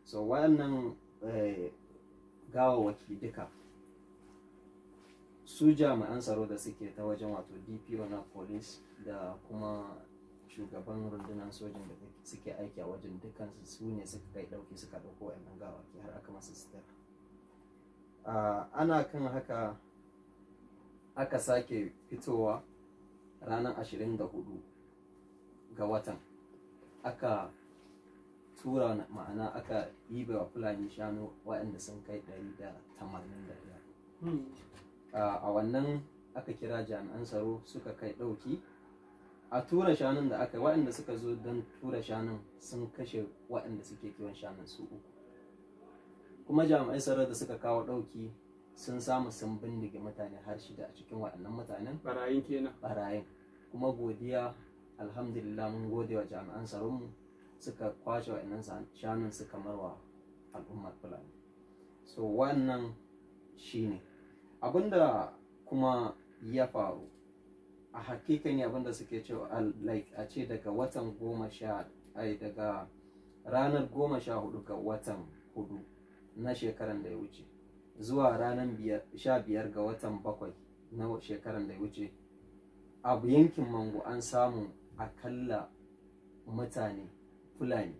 So waɗannan gawawwaki duka su jami'an tsaro da suke ta wajen, wato DPO na police da kuma shugaban rundunar sojin da suke aiki a wajen, dukansu su ne suka kai ɗauki, suka ɗauko waɗannan gawawwaki har aka masu sutura. Ana kan haka aka sake fitowa ranar 24 ga watan, aka tura, ma'ana aka ɗiba wa Fulani shanu waɗanda sun kai 181. A wannan aka kira jami'an tsaro suka kai ɗauki a tura shanun da aka, waɗanda suka zo don tura shanun sun kashe waɗanda suke kiwon shanun su uku. Kuma jami'an tsaro da suka kawo ɗauki sun samu sun bindige mutane har shida a cikin waɗannan mutanen. Barayin kenan. Barayin. Kuma godiya, alhamdulillah, mun gode wa jami'an tsaronmu, suka kwashe waɗannan shanun suka marwa al'ummar Fulani. So wannan shine abinda kuma ya faru a hakikan abinda suke cewa, like a ce daga watan goma sha, ai daga ranar 14 ga watan hudu na shekaran da ya wuce zuwa ranar 15 ga watan bakwai na shekaran da ya wuce, a yankin Mangu an samu akalla mutane Fulani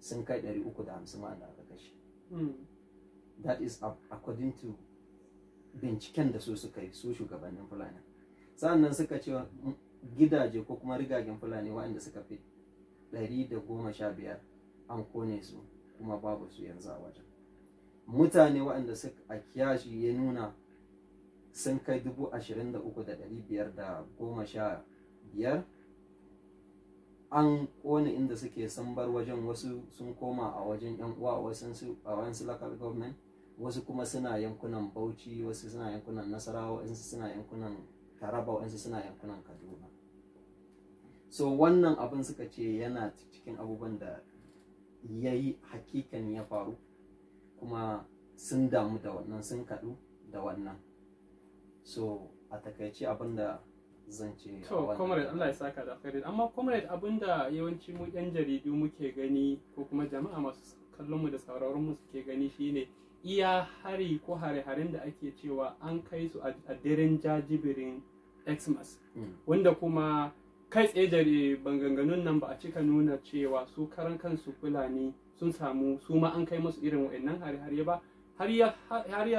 sun kai 350 wanda aka kashe. That is according to binciken da su suka yi, su shugabannin Fulani. Sannan suka ce gidaje ko kuma rigagen Fulani waɗanda suka fi 115 an kone su, kuma babu su yanzu a wajen. Mutane waɗanda suka a kiyashi ya nuna sun kai 23,515 an kone inda suke, sun bar wajen. Wasu sun koma a wajen yan uwa a wasu local government, wasu kuma suna yankunan Bauchi, wasu suna yankunan Nasarawa, wasu suna yankunan Taraba, wasu suna yankunan Kaduna. So wannan abin suka ce yana cikin abubuwan da ya yi hakikan ya faru, kuma sun damu da wannan, sun kaɗu da wannan. So a takaice abin da zan ce a To, wannan. Comrade, Allah ya saka da alkhairi. Amma comrade, abinda yawanci mu yan jaridu muke gani ko kuma jama'a masu kallon mu da sauraron mu suke gani shine iya hari ko hare-haren da ake cewa an kai su a daren jajibirin Xmas. Wanda kuma kai tsaye jare maganganun nan ba a cika nuna cewa su karan kansu Fulani sun samu su ma an kai musu irin wa'annan hare-hare ba, har ya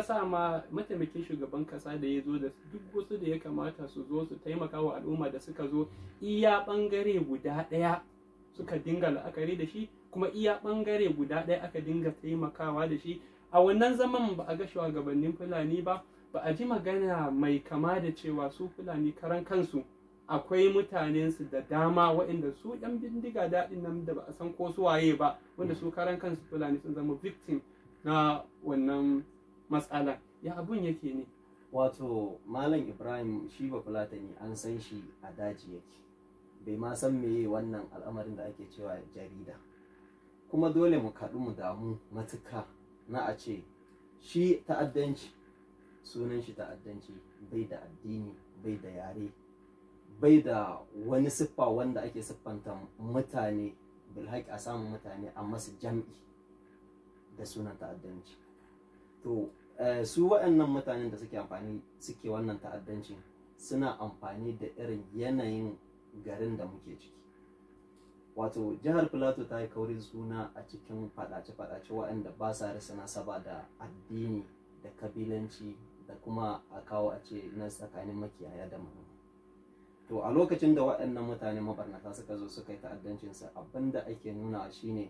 sa ma mataimakin shugaban kasa da ya zo da duk wasu da ya kamata su zo su taimaka wa al'umma da suka zo, iya bangare guda ɗaya suka dinga la'akari da shi, kuma iya bangare guda ɗaya aka dinga taimakawa da shi. A wannan zaman ba a ga shugabannin Fulani ba, ba a ji magana mai kama da cewa su Fulani karan kansu akwai mutanensu da dama waɗanda su ɗan bindiga daɗin nan da ba a san ko su waye ba, wanda su karan kansu Fulani sun zama victim na wannan matsala. Ya abun yake ne? Wato Malam Ibrahim, shi ba Fulatani an san shi a daji yake, bai ma san meye wannan al'amarin da ake cewa jarida. Kuma dole mu kaɗu mu damu matuka na a ce shi ta'addanci sunan shi ta'addanci, bai da addini, bai da yare, bai da wani siffa wanda ake siffanta mutane bilhaƙi a samun mutane a masu jam'i da sunan ta'addanci. To su waɗannan mutanen da suke amfani suke wannan ta'addanci suna amfani da irin yanayin garin da muke ciki. Wato jihar Filato ta yi kaurin suna a cikin faɗace-faɗace waɗanda ba sa rasa nasaba da addini da kabilanci da kuma a kawo a ce na tsakanin makiyaya da manoma. To a lokacin da waɗannan mutane mabarnata suka zo suka yi ta'addancinsu, abinda ake nuna shine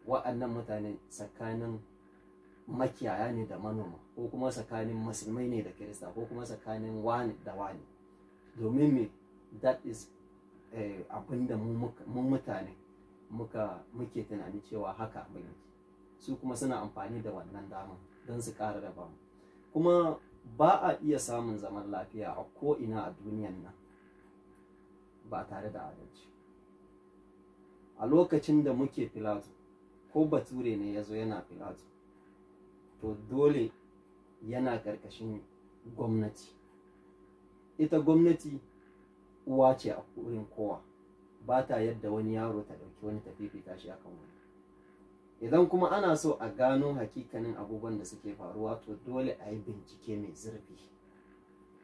waɗannan mutane tsakanin makiyaya ne da manoma, ko kuma tsakanin Musulmai ne da Kirista, ko kuma tsakanin wani da wani. Domin me? That is abinda mu mutane muke tunani cewa haka abin yake. Su kuma suna amfani da wannan dama don su ƙara raba mu. Kuma ba a iya samun zaman lafiya a ko'ina a duniyan nan ba tare da adalci. A lokacin da muke Filato, ko Bature ne ya zo yana Filato, to dole yana ƙarƙashin gwamnati. Ita gwamnati uwa ce a wurin kowa, ba ta yadda wani yaro ta ɗauki wani ta fifita shi akan wani. Idan kuma ana so a gano hakikanin abubuwan da suke faruwa, to dole a yi bincike mai zurfi,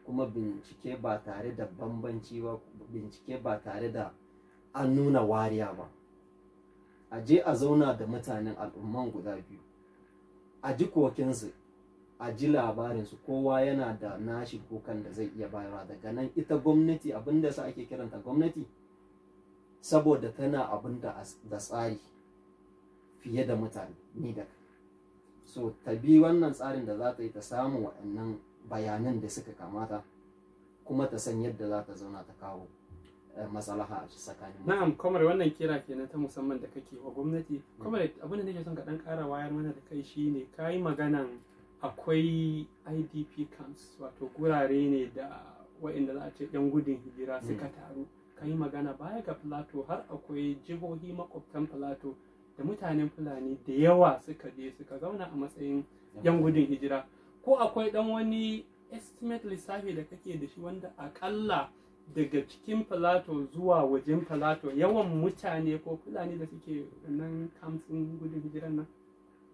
kuma bincike ba tare da bambanci ba, bincike ba tare da an nuna wariya ba. A je a zauna da mutanen al'umman guda biyu, a ji kokinsu, a ji labarinsu, kowa yana da nashi kukan da zai iya bayarwa. Daga nan ita gwamnati, abinda sa ake kiranta gwamnati, saboda tana abin da tsari fiye da mutane ni da kai. So ta bi wannan tsarin da za ta yi ta samu waɗannan bayanan da suka kamata, kuma ta san yadda za ta zauna ta kawo maslaha a tsakanin. Na'am, kamar wannan kira kenan ta musamman da kake wa gwamnati. Kamar abin da nake son ka dan ƙara wayar mana da kai shine, kayi maganan akwai IDP camps, wato gurare ne da waɗanda za a ce yan gudun hijira suka taru. Kayi magana baya ga Plateau har akwai jihohi makwabtan Plateau da mutanen Fulani da yawa suka je suka zauna a matsayin yan gudun hijira. Ko akwai dan wani estimate, lissafi da kake da shi wanda akalla daga cikin Plateau zuwa wajen Plateau yawan mutane ko Fulani da suke wannan camps ɗin gudun hijiran nan?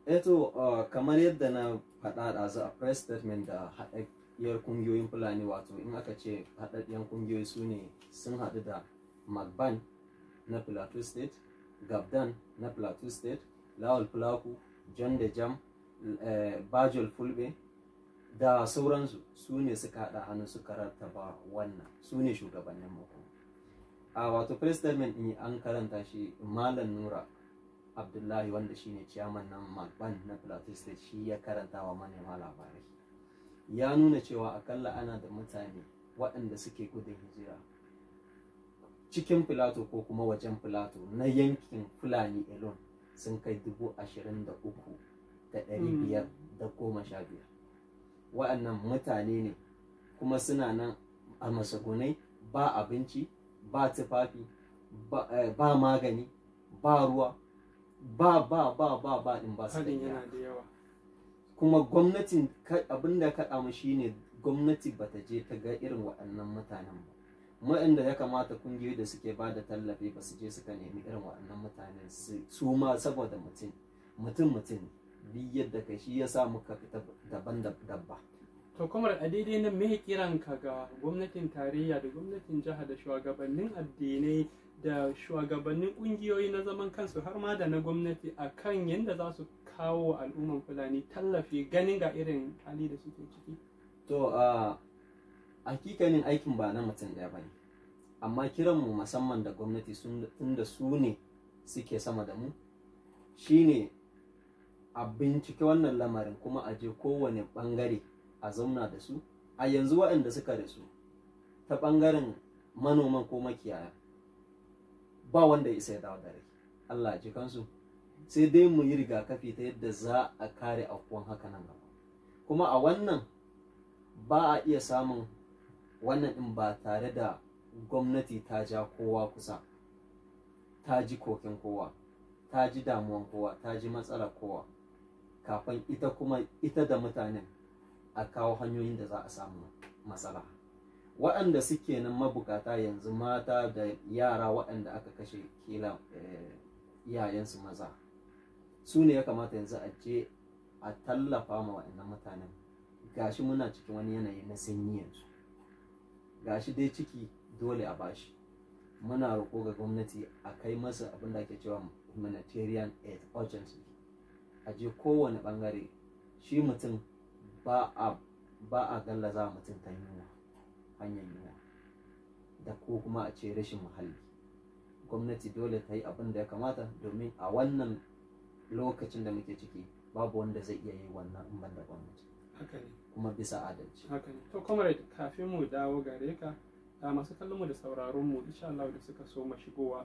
Eto, kamar yadda na faɗa ɗazu a press statement da haɗaɗɗiyar ƙungiyoyin Fulani, wato in aka ce haɗaɗɗiyar ƙungiyoyi, su ne sun haɗu da Macban na Plateau State, Gabdan na Plateau State, Lawal Fulaku, John de Jam, Bajol Fulbe da sauransu, su ne suka haɗa hannu suka rattaba wannan, su ne shugabannin mako. A wato press statement ɗin an karanta shi, Malam Nura Abdullahi, wanda shine chairman na Macban na Plateau State, shi ya karanta wa manema labarai. Ya nuna cewa akalla ana da mutane waɗanda suke gudun hijira cikin Plateau ko kuma wajen Plateau na yankin Fulani alone sun kai 23,515. Waɗannan mutane ne kuma suna nan a masagunai, ba abinci, ba tufafi, ba magani, ba ruwa, ba ba ba ba ba din ba su da Hadin yana iyaka. da yawa. Kuma gwamnatin, abin da kaɗa mu shine gwamnati bata je ta ga irin waɗannan mutanen ba, waɗanda ya kamata kungiyoyi da suke ba da tallafi ba su je suka nemi irin waɗannan mutanen su ma, saboda mutum mutum mutum duk yadda kai shi ya sa muka fita daban da dabba. To kamar a daidai nan, me kiranka ga gwamnatin tarayya da gwamnatin jiha da shugabannin addinai da shugabannin kungiyoyi na zaman kansu har ma da na gwamnati akan yadda za su kawo wa al'umman Fulani tallafi, ganin ga irin hali da suke ciki? To, a hakikanin aikin ba na mutum ɗaya ba ne, amma kiranmu musamman da gwamnati, tunda su ne suke sama da mu, shine a bincike wannan lamarin kuma a je kowane ɓangare a zauna da su. A yanzu waɗanda suka rasu ta ɓangaren manoman ko makiyaya, ba wanda ya isa ya dawo da rai, Allah ya ji kansu. Sai dai mu yi rigakafi ta yadda za a kare aukuwan haka nan gaba. Kuma a wannan ba a iya samun wannan in ba tare da gwamnati ta ja kowa kusa, ta ji koken kowa, ta ji damuwan kowa, ta ji matsalar kowa, kafin ita kuma ita da mutanen a kawo hanyoyin da za a samu matsala. Waɗanda suke nan mabukata yanzu, mata da yara waɗanda aka kashe kila iyayensu maza, su ne ya kamata yanzu a je a tallafa ma waɗannan mutanen. Gashi muna cikin wani yanayi na sanyi yanzu, gashi dai ciki dole a bashi. Muna roƙo ga gwamnati a kai masa abin da ake cewa humanitarian aid urgently, a je kowane bangare. Shi mutum ba a gallaza mutum ta yunwa, hanyar yunwa da ko kuma a ce rashin muhalli. Gwamnati dole ta yi abin da ya kamata, domin a wannan lokacin da muke ciki babu wanda zai iya yi wannan in ban da gwamnati, Haka ne. kuma bisa adalci. Haka ne. To comrade, kafin mu dawo gare ka, a masu kallon mu da sauraron mu, insha Allah da suka so mu shigowa,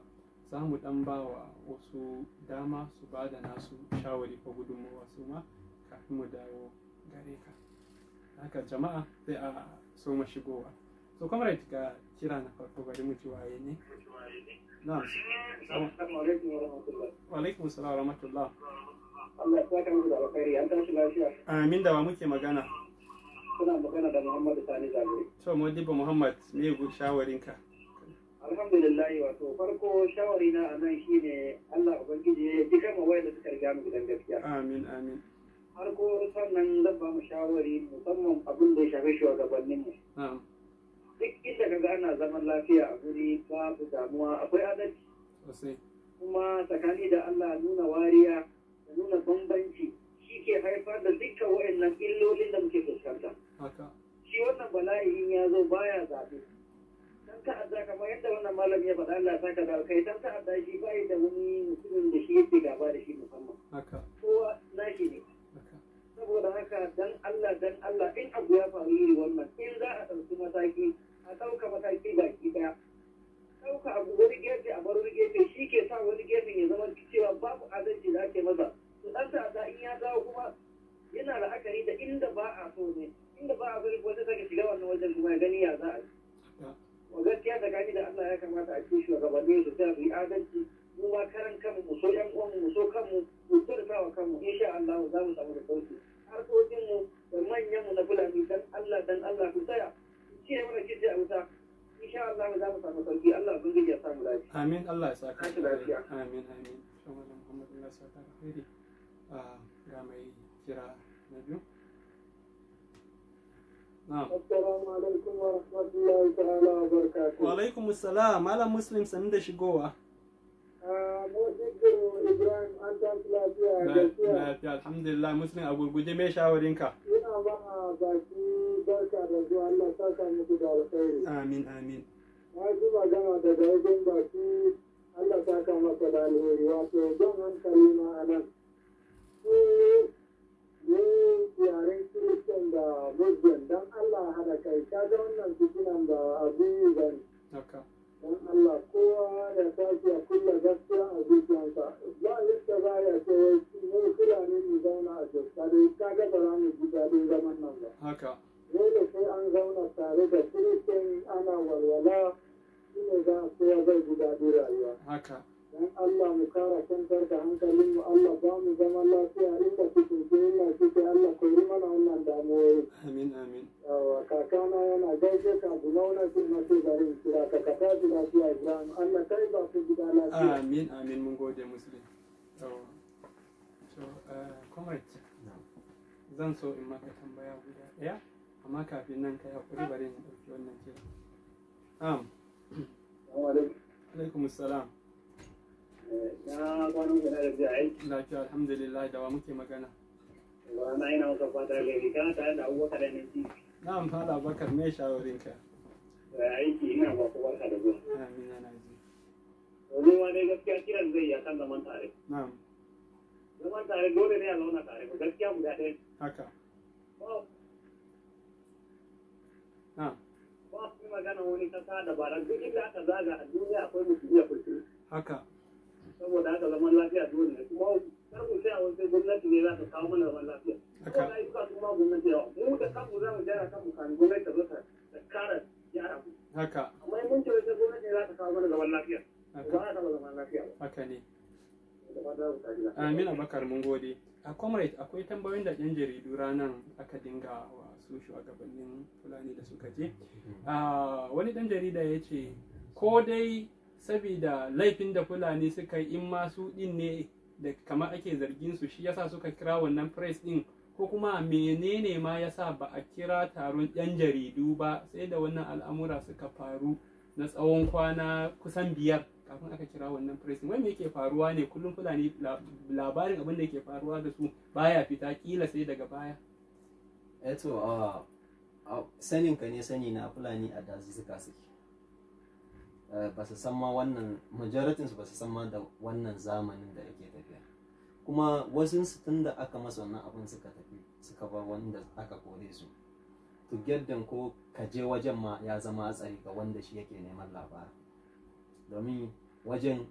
za mu dan ba wa wasu dama su ba da nasu shawari ko gudunmawa su ma kafin mu dawo gare ka. Haka jama'a sai a so mu shigowa. So comrade, ga kira na farko, bari mu ji waye ne. Na'am. Assalamu alaikum wa rahmatullah. Wa alaikum assalam wa rahmatullah. Allah ya saka muku da alkhairi, an tashi lafiya. Amin. Da wa muke magana? Kuna magana da Muhammadu Sani Zaguri. To Modibo Muhammad, me shawarinka? Alhamdulillah, wato farko shawari na anan shine Allah Ubangiji ya ji kama wayar da suka riga mu gidan gaskiya. Amin, amin. Farko sannan zan ba mu shawari musamman abin da ya shafi shugabanninmu. Na'am. Duk inda kaga ana zaman lafiya a guri babu damuwa akwai adalci. Sosai. Kuma tsakani da Allah nuna wariya da nuna bambanci shi ke haifar da dukkan waɗannan illolin da muke fuskanta. Haka. Shi wannan bala'i in ya zo baya zaɓe. Dan ta'adda kamar yadda wannan malam ya faɗa, Allah ya saka da alkai, dan ta'adda shi bai da wani mutumin da shi yake gaba da shi musamman. Haka. Kowa nashi ne. Haka. Saboda haka dan Allah, dan Allah, in abu ya faru iri wannan, in za a ɗauki mataki a ɗauka mataki baki ɗaya. Ɗauka abu wani gefe a bar wani gefe shi ke sa wani gefen ya zama cewa babu adalci da ake masa. To ɗan ta'adda in ya dawo kuma yana la'akari da inda ba a so ne, inda ba a so ne kuma sai sake shiga wannan wajen kuma ya gani ya za a yi. Haka. Wa gaskiya tsakani da Allah ya kamata a ce shugabanni su tsaya su yi adalci, mu ma karan kanmu mu so ƴan uwanmu, mu so kanmu, mu kyautata wa kanmu, insha Allah za mu samu da sauki. Harkokin mu da manyan mu na Fulani, dan Allah, dan Allah, ku tsaya ku cire mana kitse a wuta, insha Allah za mu samu sauki. Allah ubangiji ya samu lafiya. Amin, Allah ya saka. Tashi lafiya. Amin, amin. To Malam Muhammad, Allah ya saka alkhairi. Ga mai kira na biyu. Na'am. Assalamu alaikum wa rahmatullahi ta'ala wa barakatuh. Wa alaikum assalam, Malam Muslim, sannu da shigowa. Modibo Ibrahim, an tashi lafiya, gaskiya. Lafiya, alhamdulillah. Muslim, a gurguje, me shawarinka? Ina ba baki barka da zuwa, Allah saka muku da alkhairi. Amin, amin. Na ji magana daga wajen baki, Allah saka masa da alheri, wato jan hankali na a nan. Su yaren Kiristan da Muslim, don Allah haɗa kai, kaga wannan fitinan ba abu yi ba ne. Haka. Don Allah kowa ya tashi ya kulla gaskiya a zuciyarsa, ba yadda za ya ce wai mu Fulani mu zauna a Jos kadai, kaga ba za mu ji daɗin zaman nan ba. Haka. Dole sai an zauna tare da Kiristan ana walwala, shine za a kowa zai ji daɗin rayuwa. Haka. Don Allah mu kara kwantar da hankalinmu, Allah ba mu zaman lafiya inda kuke ke inda kuke, Allah kori mana wannan damuwoyi. Amin, amin. Yawa, kakana yana gaishe ka, Bunauna ce na ce bari in kira ka, ka tashi lafiya Ibrahim, Allah kai ba ku gida lafiya. Amin, amin, mun gode Muslim. Yawa. So, comrade, zan so in maka tambaya guda ɗaya, amma kafin nan ka haƙuri, bari in ɗauki wannan kira. Alaikum assalam. Na kwanan ku na da aiki. Lafiya, alhamdulillah. Da wa muke magana? Na ina maka fata gari, kana tare da Abubakar da Nancy. Na'am, Malam Bakar, me shawarinka? Aiki, ina ba ku barka da zuwa. Amin, ana ji. Domin ma dai gaskiya kiran zai yi akan zaman tare. Na'am. Zaman tare dole ne a zauna tare ba, gaskiya guda ɗaya. Haka. Ba Na'am. ba su magana wani kasa da bara, duk inda aka zaga a duniya akwai musulmi akwai kirista. Haka. Saboda haka zaman lafiya dole ne, kuma kar mu sai a wani gwamnati ne za ta kawo mana zaman lafiya. Haka. Ko ayyuka su ma gwamnati yawa. Mu da kanmu za mu gyara kanmu kamin gwamnati ta zo ta kara gyara mu. Haka. Amma in mun ce wai gwamnati ne za ta kawo mana zaman lafiya, ba Haka. za a taɓa zaman lafiya ba. Haka ne. Da fata ku tashi lafiya. Amin, Abakar, mun gode. A comrade, akwai tambayoyin da yan jaridu ranar aka dinga wa su shugabannin Fulani da suka je. Wani ɗan jarida ya ce ko dai sabida laifin da Fulani suka yi, in ma su ɗin ne da kamar ake zargin su, shi yasa suka kira wannan press ɗin, ko kuma menene ma yasa ba a kira taron yan jaridu ba sai da wannan al'amura suka faru na tsawon kwana kusan 5 kafin aka kira wannan press ɗin? Wai me yake faruwa ne kullum Fulani labarin abin da yake faruwa da su baya fita, kila sai daga baya? Eto, a sanin ka ne sani na, Fulani a dazuzzuka suke. Ba su san ma wannan, majoritin su ba su san ma da wannan zamanin da yake tafiya. Kuma wasu su tun da aka masa wannan abin suka tafi suka bar wanda aka kore su. To get them, ko ka je wajen ma ya zama hatsari ga wanda shi yake neman labarin. Domin wajen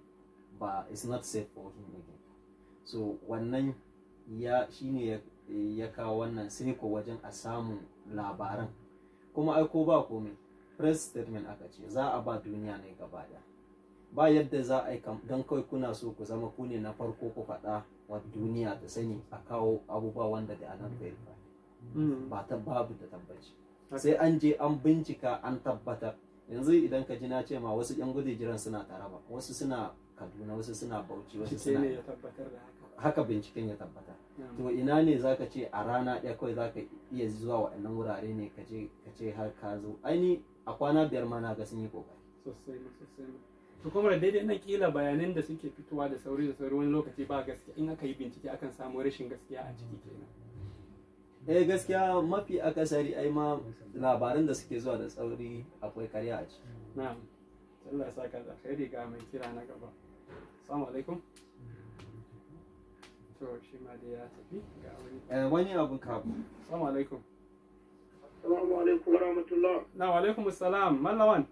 ba is not safe for him again. So wannan ya shine ya kawo wannan sai ko wajen a samu labaran. Kuma ai ko ba komai, press statement aka ce za a ba duniya ne gaba ɗaya. Ba yadda za a yi don kawai kuna so ku zama ku ne na farko ku faɗa wa duniya ta sani, a kawo abubuwa wanda da not verified, ba ta babu da tabbaci. Sai an je an bincika an tabbatar. Yanzu idan ka ji na ce ma wasu yan gudun jiran suna Taraba, wasu suna Kaduna, wasu suna Bauchi, wasu Bincike ne suna ya tabbatar da haka. Haka binciken ya tabbatar. Na'am. To ina ne zaka ce a rana ɗaya kawai zaka iya zuwa waɗannan wurare ne ka je ka ce har ka zo? Aini a kwana 5 ma na ga sun yi kokari. Sosai ma, sosai ma. To kuma da daidai nan kila bayanan da suke fitowa da sauri da sauri wani lokaci ba gaskiya, in aka yi bincike akan samu rashin gaskiya a ciki kenan. Eh, gaskiya mafi akasari ai ma labaran da suke zuwa da tsauri akwai karya a ciki. Na'am, Allah ya saka da alkhairi. Ga mai kira na gaba. Assalamu alaikum. To shi ma dai ya tafi, ga wani. Eh, wani abu kafin Assalamu alaikum. Assalamu alaikum wa rahmatullah. Na wa alaikum assalam, Mallawan.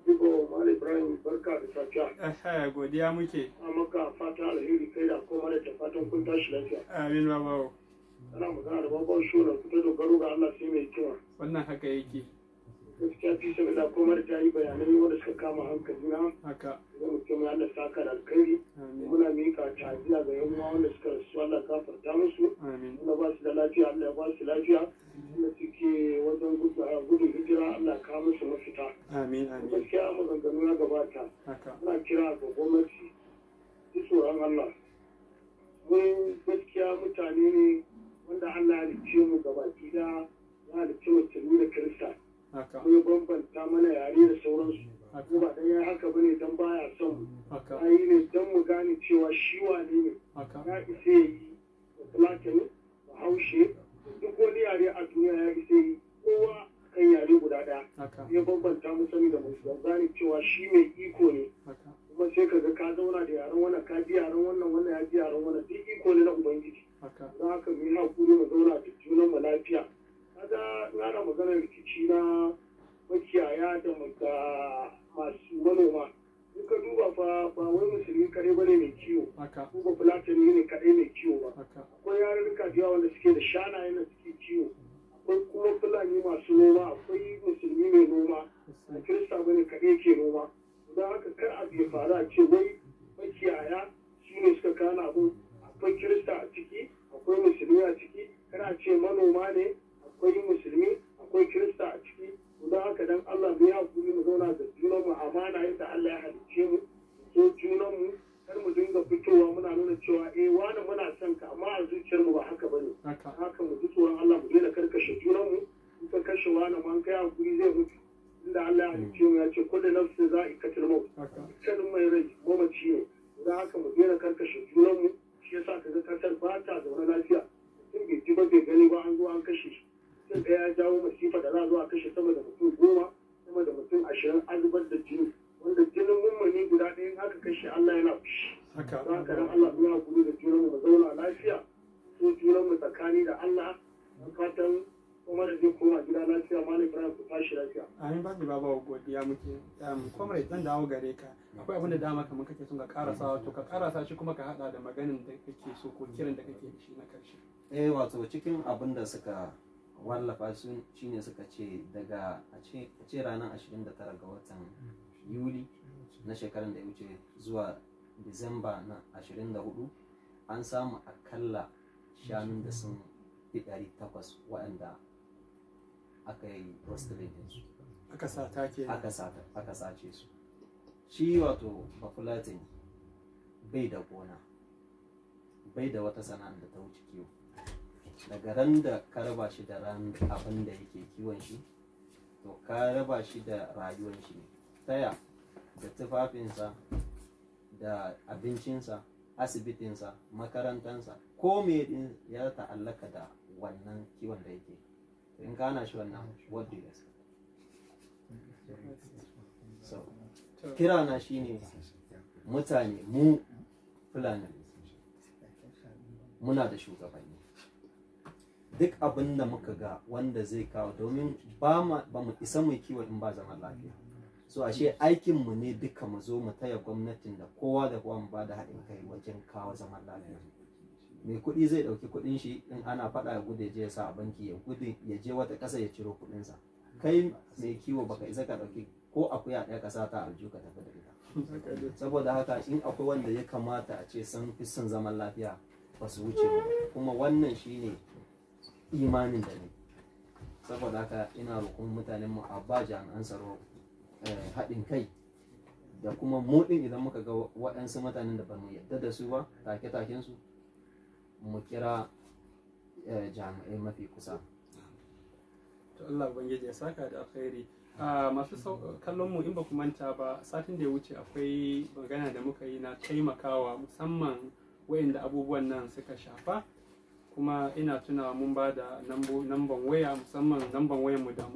Digo Malam Ibrahim, barka da safiya. Eh, godiya muke. A maka fata alheri kai da koma da fatan kun tashi lafiya. Amin babawo. Ana magana da babban shura fita dogaro ga Allah sai mai hikima. Wannan haka yake. Gaskiya fi sabila koma da ta yi bayanai wanda suka kama hankali na. Haka. Idan mutum ya Allah saka da alkhairi. Amin. Muna miƙa ta'aziyya ga yan uwa wanda suka rasu, Allah gafarta musu. Amin. Wanda ba su da lafiya, Allah ya ba su lafiya. Wanda suke wajen gudun hijira, Allah ya kawo musu mafita. Amin, amin. Gaskiya maganganu ya gabata. Haka. Muna kira ga gwamnati ji tsoron Allah. Mun gaskiya mutane ne wanda Allah ya halicce mu gabaki da ya halicce musulmi da Kirista. Haka. Mun bambanta mana yare da sauransu. Ko Haka. ba dan ya haka bane dan baya son mu. Haka. Ya yi ne dan mu gane cewa shi wane ne. Haka. Ya isa ya yi Fulatani, Bahaushe, duk wani yare a duniya ya isa yi kowa kan yare guda ɗaya. Haka. Ya bambanta mu sani da mu gane cewa shi mai iko ne. Haka. Kuma sai ka ga ka zauna da yaren wannan, ka ji yaren wannan, wannan ya ji yaren wannan, duk iko ne na Ubangiji. Haka. Don haka mu yi hakuri mu zauna da junan mu lafiya. Kaga in ana maganar rikici na makiyaya da masu manoma, in ka duba fa ba wai musulmi kaɗai bane mai kiwo, Haka. ko ba Fulatani ne kaɗai mai kiwo ba. Haka. Akwai yarurruka da yawa wanda suke da shanaye da suke kiwo, akwai kuma Fulani masu noma, akwai musulmi mai noma, ba Kirista bane kaɗai ke noma. Don haka kar abu ya faru a ce wai makiyaya su ne suka kana abu, akwai Kirista a ciki, akwai musulmi a ciki. Kar a ce manoma ne, akwai musulmi, akwai Kirista a ciki. Don haka dan Allah mu yi hakuri mu zauna da junan mu amana yadda Allah ya halicce mu, so junan mu, kar mu dinga fitowa muna nuna cewa eh wani muna son ka, amma a zuciyar mu ba haka bane. Haka. Haka mu ji tsoron Allah mu daina karkashe junan mu. In ka kashe wani man kai hakuri zai mutu, inda Allah ya halicce mu ya ce kullu nafsin za'iqatul maut. Haka. Dukkanin mai rai mamaci ne. Don haka mu daina karkashe junanmu. Shi yasa ka ga kasar ba ta zaune lafiya. Mutum bai ji ba bai gani ba an zo an kashe shi. Mutum ɗaya ya jawo masifa da za a zo a kashe sama da mutum 10, sama da mutum 20, an zubar da jini wanda jinin mummuni guda ɗaya in aka kashe Allah yana fushi. Haka. Don haka dan Allah mu yi hakuri da junanmu, mu zauna lafiya, so junanmu tsakani da Allah. Don fatan kuma da zai koma gida lafiya. Malam Ibrahim, ku tashi lafiya. Amin baji baba, godiya muke. Comrade, zan dawo gare ka. Akwai abin da dama kamar kake son ka karasa, to ka karasa shi kuma ka hada da maganin da kake so ko kiran da kake da shi na karshe. Eh, wato cikin abin da suka wallafa su shine suka ce daga a ce ranar 29 ga watan Yuli na shekarar da ya wuce zuwa Disamba na 24, an samu akalla shanun da sun fi 800 waɗanda aka yi rostering su. Aka sata ke. Aka sace su. Shi wato Bafulatani bai da gona, bai da wata sana'ar da ta wuce kiwo. Daga ran da ka raba shi da ran abin da yake kiwon shi, to ka raba shi da rayuwar shi ne taya da tufafinsa da abincinsa, asibitinsa, makarantansa, ko me din ya ta'allaka da wannan kiwon da yake. To in ka hana shi wannan, what do you expect? So kirana shine mutane mu Fulani muna da shugabanni. Duk abin da muka ga wanda zai kawo, domin ba mu isa mu kiwo in ba zaman lafiya. So ashe aikinmu ne duka mu zo mu taya gwamnatin da kowa da kowa mu ba da haɗin kai wajen kawo zaman lafiya. Mai kuɗi zai ɗauki kuɗin shi in ana faɗa ya gudu ya je ya sa a banki, ya gudu ya je wata ƙasa ya ciro kuɗinsa. Kai mai kiwo baka isa ka ɗauki ko akuya ɗaya ka sa ta aljihu ka tafi da ita. Saboda haka in akwai wanda ya kamata a ce sun fi son zaman lafiya, ba su wuce ba. Kuma wannan shine imanin da ne. Saboda haka ina roƙon mutanen mu a ba jami'an tsaro haɗin kai da kuma mu ɗin idan muka ga waɗansu mutanen da ba mu yadda da su ba, take-taken su, mu kira jami'ai mafi kusa. To, Allah Ubangiji ya saka da alkhairi. Masu kallon mu, in ba ku manta ba, satin da ya wuce akwai magana da muka yi na taimakawa, musamman wayanda abubuwan nan suka shafa. Kuma ina tuna mun ba da namban waya, musamman namban wayan mu da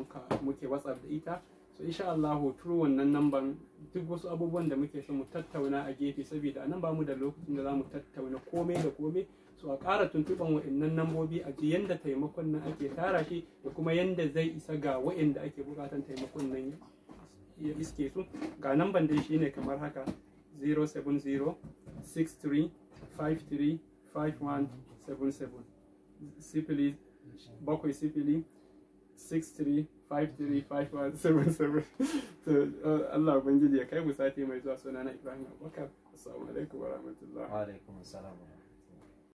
muke WhatsApp da ita. So insha Allah through wannan namban, duk wasu abubuwan da muke so mu tattauna a gefe, saboda anan ba mu da lokacin da za mu tattauna komai da komai, so a ƙara tuntuɓan wa'annan nambobi a ji yanda taimakon nan ake tara shi da kuma yanda zai isa ga wa'anda ake buƙatan taimakon nan ya iske su. Ga namban dai shine kamar haka: 070 63 53 5177, 070 63 53 5177. To, Allah Ubangiji ya kai mu sati mai zuwa. Sunana Ibrahim Abubakar. Assalamu alaikum wa rahmatullah. Wa alaikum assalam.